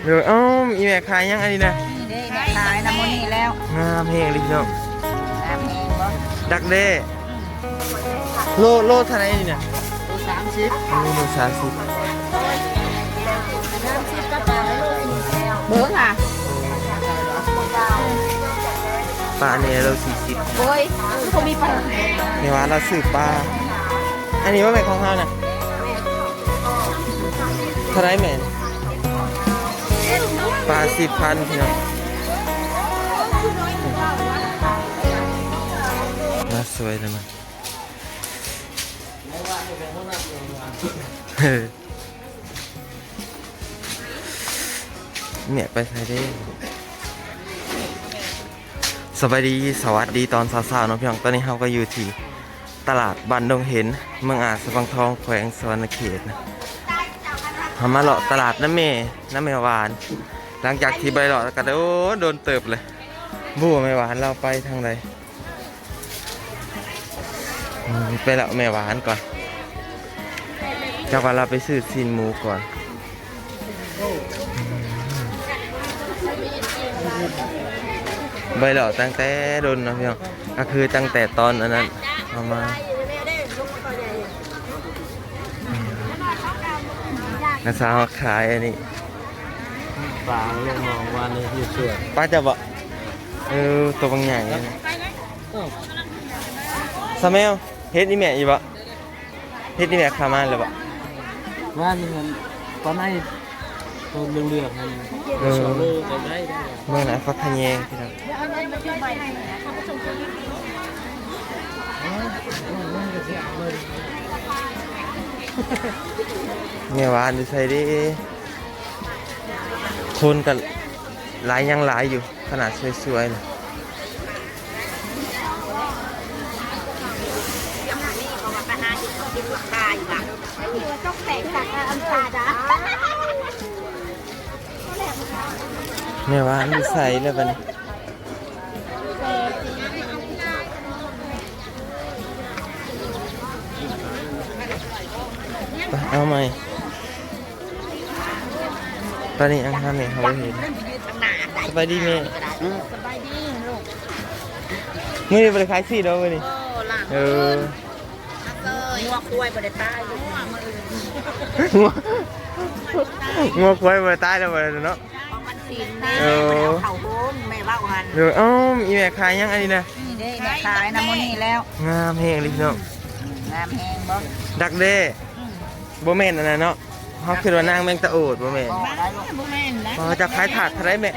ໂດຍ ເອົ້າ ອີແມ່ຂາຍຫຍັງອັນນີ້ນະ? ນີ້ເດ້ ແມ່ຂາຍນຳມື້ນີ້ແລ້ວ. ງາມແຮງເລີຍພີ່ນ້ອງ. ງາມແຮງບໍ່? ດັກແດ້. ໂລ ໂລເທົ່າໃດນີ້ນະ? ໂລສາມສິບ. ໂອ້ ໂລສາມສິບ. ເບິ່ງຫາ ປານີ້ໂລສີ່ສິບ. ໂອ້ຍ ຄືບໍ່ມີປາ. ແມ່ວ່າລາວຊື້ປາ. ອັນນີ້ບໍ່ແມ່ນຂອງເຮົານະ. ເທົ່າໃດແມ່? ປາສິບພັນ ພີ່ນ້ອງ. ມາສວຍແລ້ວມາ. ແມ່ໄປໃສເດ້? ສະບາຍດີ ສະຫວັດດີຕອນເຊົ້າໆ ເນາະພີ່ນ້ອງ. ຕອນນີ້ເຮົາກໍຢູ່ທີ່ຕະຫຼາດບ້ານດົງເຫັນ ເມືອງອາດສະພັງທອງ ແຂວງສະຫວັນນະເຂດນະ. ເຮົາມາເລາະຕະຫຼາດນຳແມ່ ນຳແມ່ຫວານ ຫຼັງຈາກທີ່ບໍ່ໄດ້ເລາະກໍໂດນ ໂດນເຕີບເລີຍ. ບໍ່ຮູ້ແມ່ຫວານລາວໄປທາງໃດ. ອືມ ໄປເລາະແມ່ຫວານກ່ອນ. ຈັກວ່າລາວໄປຊື້ຊີ້ນໝູກ່ອນ. ບໍ່ໄດ້ເລາະຕັ້ງແຕ່ດົນເນາະພີ່ນ້ອງ. ກໍຄືຕັ້ງແຕ່ຕອນອັນນັ້ນເຮົາມາ. ອືມ ນ້າສາວຂາຍອັນນີ້ ປາລົງໜອງວານນີ້ຢູ່ສວນ. ປາເຈົ້າບໍ່? ເອີ ໂຕບັກໃຫຍ່. ເອີ ສາວແມວ ເຫັນອີແມ່ຢູ່ບໍ່? ເຫັນອີແມ່ຂາມາແລ້ວບໍ່? ວານນີ້ມັນປາໄນ ໂຕເຫຼືອງໆ ຫັ້ນ. ເອີ ສອງໂລກໍໄດ້. ເບິ່ງນະ ຜັກຂະແຍງ ພີ່ນ້ອງ. ແມ່ຫວານຢູ່ໃສເດ້? ຄົນກໍຫຼາຍ ຍັງຫຼາຍຢູ່ ຂະໜາດສວຍໆ ນະ. ແມ່ຫວານຢູ່ໃສແລ້ວບັດນີ້? ໄປ ເອົາໃໝ່. ຕອນນີ້ຍັງຫາແມ່ເຮົາບໍ່ເຫັນ. ສະບາຍດີແມ່. ອືມ ສະບາຍດີລູກ. ມື້ນີ້ບໍ່ໄດ້ຂາຍຊີ້ນເນາະມື້ນີ້. ເອີ ເອີ ງົວຄວາຍບໍ່ໄດ້ຕາຍ. ງົວ ງົວຄວາຍບໍ່ໄດ້ຕາຍແລ້ວບັດນີ້ເນາະ. ຂອງມັນສິນແມ່ ເອີ ມັນເອົາເຂົ້າໂຮງ ແມ່ເວົ້າຫັ້ນ. ໂດຍ ເອົ້າ ອີແມ່ຂາຍຫຍັງອັນນີ້ນະ? ນີ້ເດ້ ແມ່ຂາຍນຳມື້ນີ້ແລ້ວ. ງາມແຮງເລີຍພີ່ນ້ອງ. ງາມແຮງບໍ່? ດັກແດ້. ອືມ ບໍ່ແມ່ນອັນນັ້ນເນາະ. ເຮົາຄິດວ່ານາງແມງຕະໂອດ ບໍ່ແມ່ນ. ບໍ່ໄດ້ລູກ ບໍ່ແມ່ນນະ. ອໍ ເຈົ້າຂາຍຖາດເທົ່າໃດແມ່?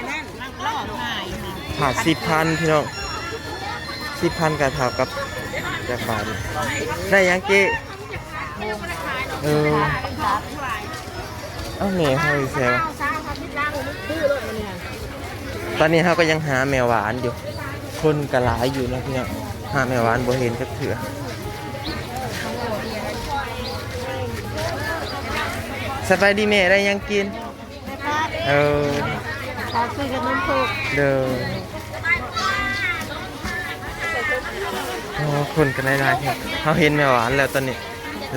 ຖາດສິບພັນ ພີ່ນ້ອງ. ສິບພັນກໍເທົ່າກັບຈັກບາດນີ້? ໄດ້ຫຍັງເຈ້? ເອີ ເອົ້າ ແມ່ເຮົາຢູ່ໃສວະ? ຕອນນີ້ເຮົາກໍຍັງຫາແມ່ຫວານຢູ່ ຄົນກໍຫຼາຍຢູ່ເນາະພີ່ນ້ອງ. ຫາແມ່ຫວານບໍ່ເຫັນຈັກເທື່ອ. ສະບາຍດີແມ່ ໄດ້ຫຍັງກິນ? ເອີ ເຂົາຊື້ຂະໜົມຄົກ. ໂດຍ. ໂອ້ ຄົນກໍຫຼາຍໆແທ້. ເຮົາເຫັນແມ່ຫວານແລ້ວຕອນນີ້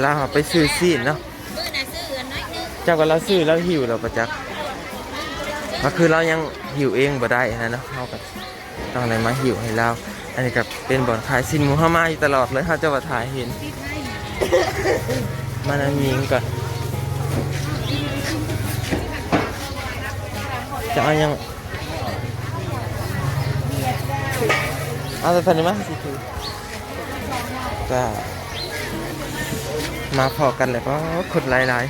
ລາວເຮົາໄປຊື້ຊີ້ນເນາະ. ຈັກວ່າລາວຊື້ ລາວຫິ້ວແລ້ວບໍ່ຈັກ. ກໍຄືລາວຍັງຫິ້ວເອງບໍ່ໄດ້ຫັ້ນນະເນາະ ເຮົາກໍຕ້ອງໄດ້ມາຫິ້ວໃຫ້ລາວ. ອັນນີ້ກໍເປັນບ່ອນຂາຍຊີ້ນໝູ ເຮົາມາຢູ່ຕະຫຼອດເລີຍ ເຮົາຈະວ່າຖ່າຍເຫັນ. ມານຳຍິງກ່ອນ. ຈະເອົາຫຍັງ? ເອົາແຕ່ເພິ່ນມາຊິຖື. ກໍມາພໍ້ກັນແລ້ວ ກໍຄົນຫຼາຍ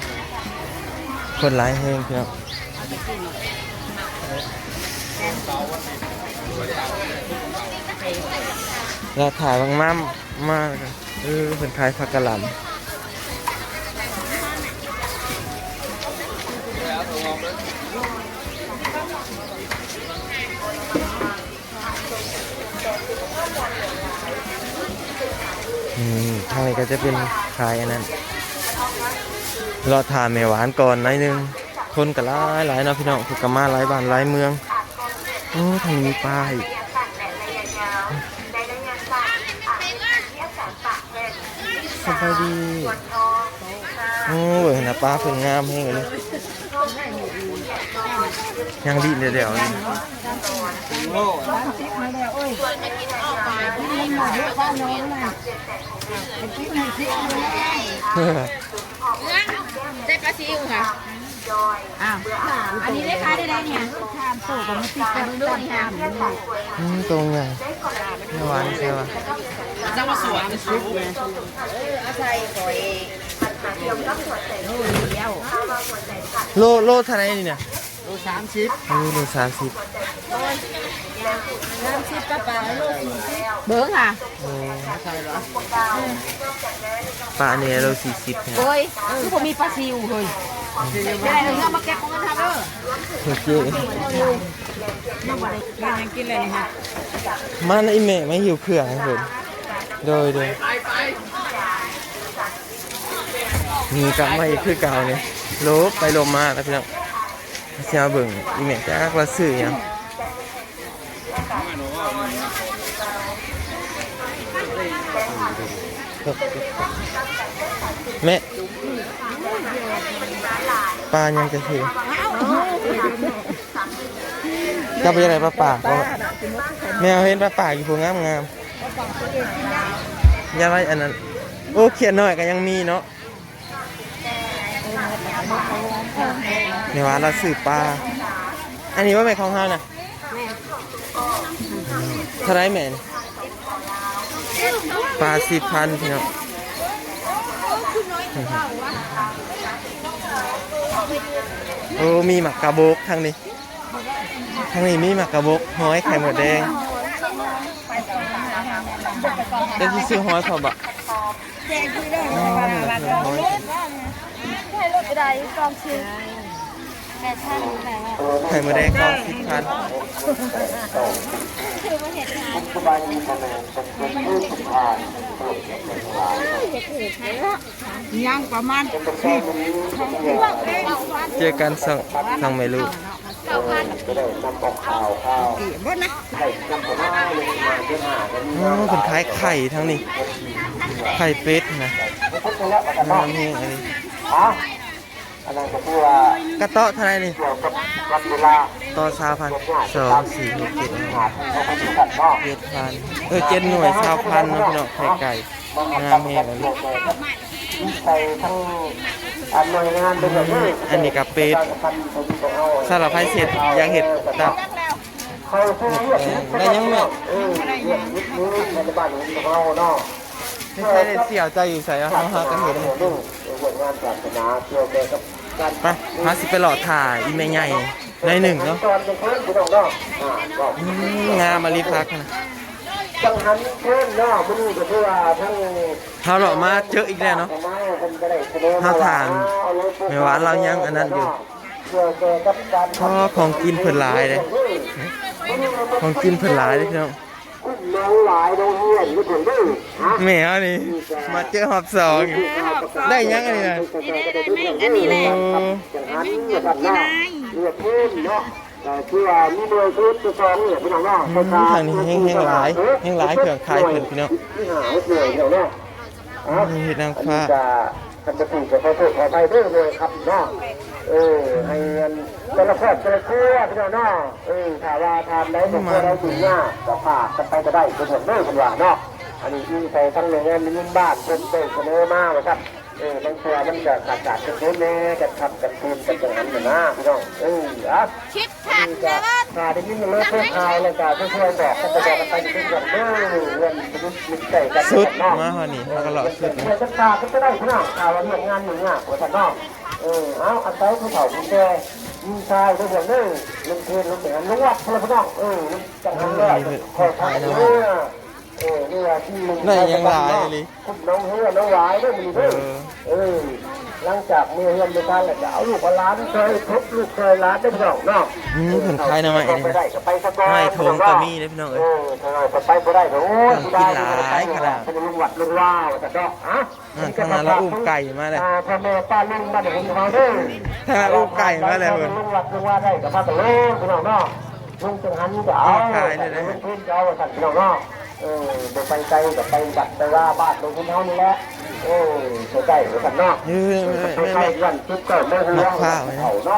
ໆ ຄົນຫຼາຍແຮງພີ່ນ້ອງ. ລາຖ້າບັກມ້າມາ ເອີ ເພິ່ນຂາຍຜັກກະຫຼ່ຳ. ອືມ ທາງນີ້ກໍຈະເປັນຂາຍອັນນັ້ນ ລໍຖ້າແມ່ຫວານກ່ອນໜ້ອຍໜຶ່ງ. ຄົນກໍຫຼາຍໆເນາະພີ່ນ້ອງ ເພິ່ນກໍມາຫຼາຍບ້ານຫຼາຍເມືອງ. ໂອ້ ທາງນີ້ມີປາອີກ. ສະບາຍດີ. ໂອ້ ເບິ່ງຫັ້ນນະ ປາເພິ່ນງາມແຮງເລີຍ. ຍັງດີແລ້ວໆຢູ່. ໄດ້ປາຊິວຄ່ະ. ອ້າວ ອັນນີ້ໄດ້ຂາຍໄດ້ໄດ໋ນີ້ ຖາມໂຕກໍມີຕິດກັບ ອືມ ໂຕໃຫຍ່ ເນື້ອຫວານແຊວວ່າ ເອີ ເອົາໃສ່ຂ້ອຍ ໂລ ໂລເທົ່າໃດນີ້ນະ? ໂລສາມສິບ. ໂອ້ ໂລສາມສິບ ສາມສິບ ປາປາ ໂລສີ່ສິບ ເບິ່ງຫາ. ໂອ້ ປານີ້ໂລສີ່ສິບ. ໂອ້ຍ ຄືບໍ່ມີປາຊິວເຮີ້ຍ. ໄດ້ແລ້ວ ເອົາມາເກັບເອົາເງິນທັບເດີ. ໂອເຄ ຍັງບໍ່ໄດ້ ຍັງກິນເລີຍນີ້. ມານະອີ່ແມ່ ມາຫິ້ວເຄື່ອງໃຫ້ເພິ່ນ. ໂດຍ ໂດຍ. ນີ້ກັບມາອີກຄືເກົ່ານີ້ ຫຼົບໄປຫຼົບມາແລ້ວພີ່ນ້ອງ. ຊິມາເບິ່ງອີ່ແມ່ຈັກລາວຊື້ຫຍັງ. ແມ່ ປາຫຍັງຈະຖື ເຈົ້າບໍ່ຢາກໄດ້ປາປາກບໍ່? ແມ່ເຫັນປາປາກຢູ່ພຸ້ນງາມໆ. ຢ່າໄວ້ອັນນັ້ນ. ໂອ້ ຂຽດນ້ອຍກໍຍັງມີເນາະ. ແມ່ວ່າລາວຊື້ປາ ອັນນີ້ບໍ່ແມ່ນຂອງເຮົານະ. ເທົ່າໃດແມ່? ປາສິບພັນ ພີ່ນ້ອງ. ໂອ້ ມີໝາກກະບົກທາງນີ້. ທາງນີ້ມີໝາກກະບົກ ຫອຍ ໄຂ່ມົດແດງ. ເຈົ້າຊິຊື້ຫອຍເຂົາບໍ? ໄຂ່ມົດແດງ ເກົ້າສິບພັນ. ຍັງປະມານ ເຈີກັນຊ່ອງ ຊ່ອງແມ່ລູກ. ເກົ້າພັນ ເອີ ເຈົ້າໄດ້ນຳອອກຂ່າວ ຂ່າວ ເອີ ເບິດນະ ໄຂ່ ນ້ຳປະມານ ມາເດືອນຫ້າກໍມີ. ໂອ້ ເພິ່ນຂາຍໄຂ່ທາງນີ້ ໄຂ່ເປັດນະ ງາມແຮງອັນນີ້. ເອົ້າ ອັນນັ້ນກໍຄືວ່າ ກະເຕາະເທົ່າໃດນີ້? ກ່ຽວກັບວັນເວລາ ຕໍ່ ຊາວພັນ ສອງ ສີ່ ຫົກ ເຈັດ ແປດ ພັນ ເອີ ເຈັດໜ່ວຍ ຊາວພັນເນາະ ພີ່ນ້ອງ ໄຂ່ໄກ່. ງາມແຮງອັນນີ້ ອັນນີ້ກໍເປັດ ສຳລັບໃຜເຮັດ ຢາກເຮັດຕັບ. ໄດ້ຫຍັງແມ່? ໄດ້ເສຍໃຈຢູ່ໃສ? ເຮົາຫາກັນເຮັດ. ໄປ ເຮົາຊິໄປລໍຖ້າອີ່ແມ່ໃຫຍ່ໜ້ອຍໜຶ່ງເນາະ. ອືມ ງາມອີ່ຫຼີຜັກນະ. ເຮົາເລາະມາເຈີອີກແລ້ວເນາະ ເຮົາຖາມແມ່ວ່າລາວຍັງອັນນັ້ນຢູ່. ອໍ ຂອງກິນເພິ່ນຫຼາຍເດ້ ຂອງກິນເພິ່ນຫຼາຍເດ້ພີ່ນ້ອງ. ແມ່ເຮົານີ້ມາເຈີຮອບສອງ ໄດ້ຫຍັງອັນນີ້ນະ? ນີ້ແຫຼະ ໄດ້ແມ່ງອັນນີ້ແຫຼະ ໂອ້ ກິນໄດ້. ເອີ ຄືວ່າມີໜ່ວຍຄືທີ່ສອງນີ້ພີ່ນ້ອງເນາະ. ອືມ ທາງນີ້ແຮງ ແຮງຫຼາຍ ແຮງຫຼາຍເຄື່ອງຂາຍເພິ່ນພີ່ນ້ອງ. ເຮັດນາງຟ້າ ຄັນບໍ່ຖືກກໍຂໍໂທດຂໍອະໄພເດີ ໜ່ວຍຄຳເນາະ. ເອີ ໃຫ້ອັນແຕ່ລະຄອບແຕ່ລະຄົວພີ່ນ້ອງເນາະ. ເອີ ຖ້າວ່າທ່ານໃດຄອບຄົວໃດຢູ່ຍາກກໍຝາກກັນໄປກໍໄດ້ເດີເພິ່ນວ່າເນາະ. ອັນນີ້ອີງໃສ່ທາງໜ່ວຍງານແມ່ຍິງບ້ານເພິ່ນໄດ້ສະເໜີມາວ່າຊັ້ນ. ເອີ ບາງເທື່ອມັນກໍຂາດຂາດເຂີນໆແດ່ ກັນຄຳກັນຄືນກັນຈັ່ງນັ້ນນະພີ່ນ້ອງ. ເອີ ເອົາ ຄິດ ຖ້າໄດ້ຍິນເລື່ອງຂ່າວແລ້ວກໍຊ່ວຍໆບອກກັນໄປເດີ ເລື່ອງມີໃຈກັນເນາະ. ສຸດມາຮອດນີ້ ເຮົາກໍເລາະສຸດ ຊ່ວຍກັນຝາກກັນກໍໄດ້ພີ່ນ້ອງ. ຖ້າວ່າວຽກງານຫຍຸ້ງຍາກວ່າຊັ້ນເນາະ. ເອີ ເອົາ ອາໄສຜູ້ເຖົ້າຜູ້ແກ່ ຍິງຊາຍເດີ ເລື່ອງເດີ ລົງເທນລົງໄປຫາລຸງວັດພຸ້ນລະພີ່ນ້ອງ. ເອີ ຈັກຫັນແລ້ວ ເອີ ຄ່ອຍພາກັນເດີ. ເອີ ນີ້ວ່າທີ່ໜຶ່ງ ໄດ້ຫຍັງຫຼາຍອີ່ຫຼີ ຄຸມໜອງເຮືອໜອງຫວາຍເດີມື້ນີ້ເດີ. ເອີ ເອີ ຫຼັງຈາກເມືອເຮືອນໄປທ່ານແລ້ວ ກໍເອົາລູກເອົາຫຼານຊ່ອຍທຸບລູກຊ່ອຍຫຼານເດີພີ່ນ້ອງເນາະ. ອືມ ເອີ ເພິ່ນຂາຍໜໍ່ໄມ້ນີ້ນະ ໄມ້ຖົງກໍມີເດີພີ່ນ້ອງເອີຍ. ເອີ ຖ້າໄປບໍ່ໄດ້ກໍ ໂອ້ຍ ເຄື່ອງກິນຫຼາຍຂະໜາດ ເພິ່ນລົງວັດລົງວາວ່າຊັ້ນເນາະ. ອາ ນັ້ນ ທາງນັ້ນລາວອຸ້ມໄກ່ມາແລ້ວ ອ່າ ພໍ່ແມ່ປ້າລຸງບ້ານຂອງເຮົາເດີ. ທາງນັ້ນອຸ້ມໄກ່ມາແລ້ວ ເພິ່ນລົງວັດລົງວາໄດ້ກໍພາກັນລົງພີ່ນ້ອງເນາະ. ລົງຈັງຫັນກໍເອົາ ຂາຍໄດ້ເລີຍ ລົງທຶນກໍເອົາວ່າຊັ້ນພີ່ນ້ອງເນາະ. ເອີ ບໍ່ໄປໄກກໍໄປວັດໄປວາບ້ານລົງທຶນເຮົານີ້ແຫຼະ. ເອີ ໃກ້ໆວ່າຊັ້ນເນາະ. ເອີ ແມ່ນໆ ໃກ້ໆ ວັນຈຸດເກີດເມືອເຮືອນເຮົາເນາະ.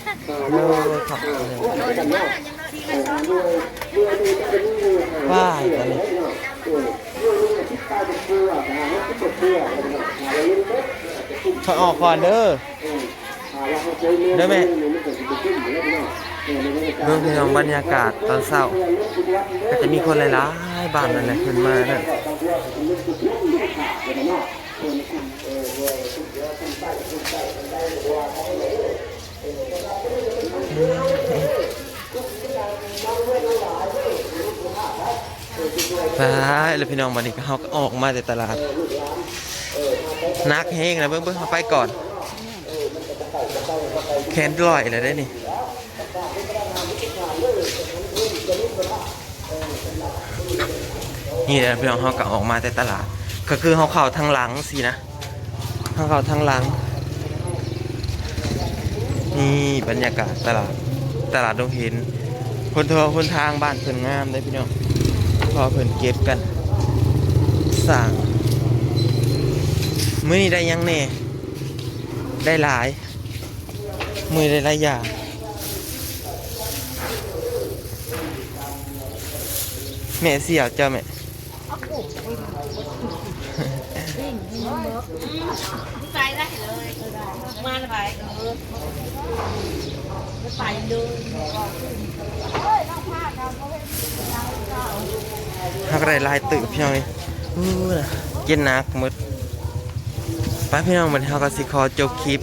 ໂອ້ຍ ຄັກເລີຍ ວ້າຍ ອັນນີ້ ຂ້ອຍອອກກ່ອນເດີ ເດີແມ່. ເບິ່ງພີ່ນ້ອງ ບັນຍາກາດຕອນເຊົ້າ ກໍຈະມີຄົນຫຼາຍໆບ້ານນັ້ນແຫຼະ ເພິ່ນມານັ້ນ. ໄປແລ້ວພີ່ນ້ອງ ບັດນີ້ກໍ ເຮົາກໍອອກມາແຕ່ຕະຫຼາດ ໜັກແຮງນະ. ເບິ່ງໆ ເຮົາໄປກ່ອນ ແຂນລອຍແລ້ວເດ້ນີ້. ນີ້ແຫຼະພີ່ນ້ອງ ເຮົາກໍອອກມາແຕ່ຕະຫຼາດ ກໍຄືເຮົາເຂົ້າທາງຫຼັງຊີ້ນະ ເຮົາເຂົ້າທາງຫຼັງ. ນີ້ບັນຍາກາດຕະຫຼາດ ຕະຫຼາດດົງເຫັນ ຫົນທາງ ຫົນທາງບ້ານເພິ່ນງາມເດ້ພີ່ນ້ອງ ເພາະວ່າເພິ່ນເກັບກັນສ້າງ. ມື້ນີ້ໄດ້ຫຍັງແດ່? ໄດ້ຫຼາຍ ມື້ນີ້ໄດ້ຫຼາຍຢ່າງ. ແມ່ຊິເອົາເຈົ້າແມ່ ໃສ່ໄດ້ເລີຍ ມາໄປ ເອີ ໄປເລີຍ. ເຮົາກໍໄດ້ຫຼາຍເຕີບພີ່ນ້ອງເອີຍ ອູ້ນະ ເກັບໜັກໝົດ. ໄປພີ່ນ້ອງ ບັດນີ້ເຮົາກໍຊິຂໍຈົບຄລິບ